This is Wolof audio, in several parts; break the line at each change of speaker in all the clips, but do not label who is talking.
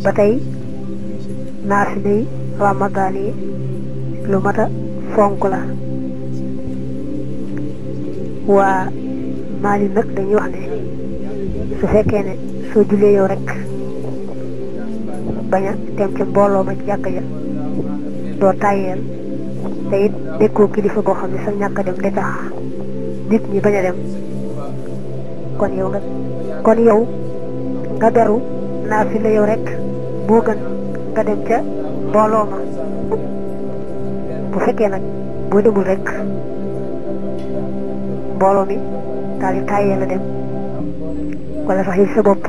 ba tey naafilay ramadaan yi lu mat a fonk la. waa Maalik nag dañuy wax ne su fekkee ne soo jullee yow rek bañ a dem ca mbooloo ma ci jàkka ja doo tàyyeel te it nekkoo kilifa boo xam ne sa ñàkk a dem day tax nit ñi bañ a dem kon yow nga beru naafila yow rek moo gën nga dem ca mbooloo ma. bu fekkee nag boo demul rek mbooloo mi daal di tàyyeel a dem wala sax yi sa bopp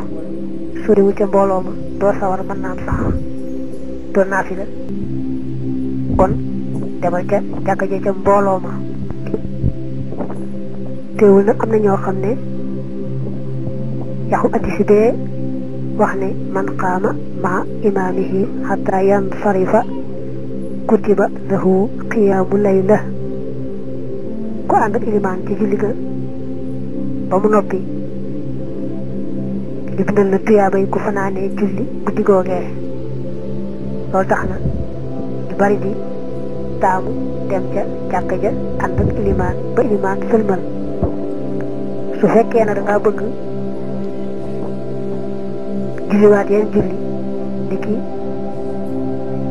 soo demul ca mbooloo ma doo sawar mën naa am sax doo naafila kon demal ca jàkka ja ca mbooloo ma. teewul nag am na ñoo xam ne yaxu addisi bee wax ne man qaama maa imaamihi xataa yansarifa kutiba lahu qiyaamu layla ku ànd ak ilimaan ci julli ga ba mu noppi ñu bindal la tuyaaba yi ku fanaanee julli guddi googee. loolu tax na ñu bari di taamu dem ca jàkka ja ànd ak ilimaan ba ilimaan sëlmal. su fekkee na dangaa bëgg julliwaat yeneen julli ni ki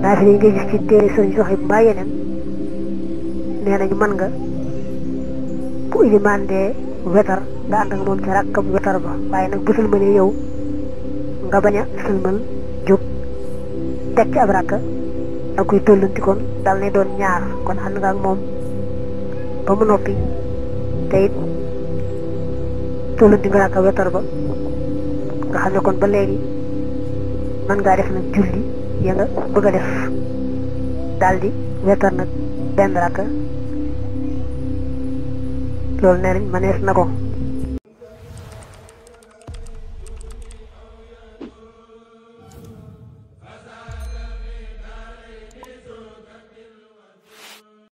naafila yi ngay gis ci téere sëriñ soxi mbaa yeneen nee nañu mën nga bu ilimaan dee wetar nga ànd ak moom ci rakkam wetar ba waaye nag bu sëlmalee yow nga bañ a sëlmal jóg teg ci ab rakka da koy tollanti kon dal ne doon ñaar kon ànd nga ak moom ba mu noppi te it tollanti nga rakka wetar ba nga xam ne kon ba léegi mën ngaa def nag julli ya nga bëgg a def daldi wetar nag benn rakka loolu nee nañ mënees na ko.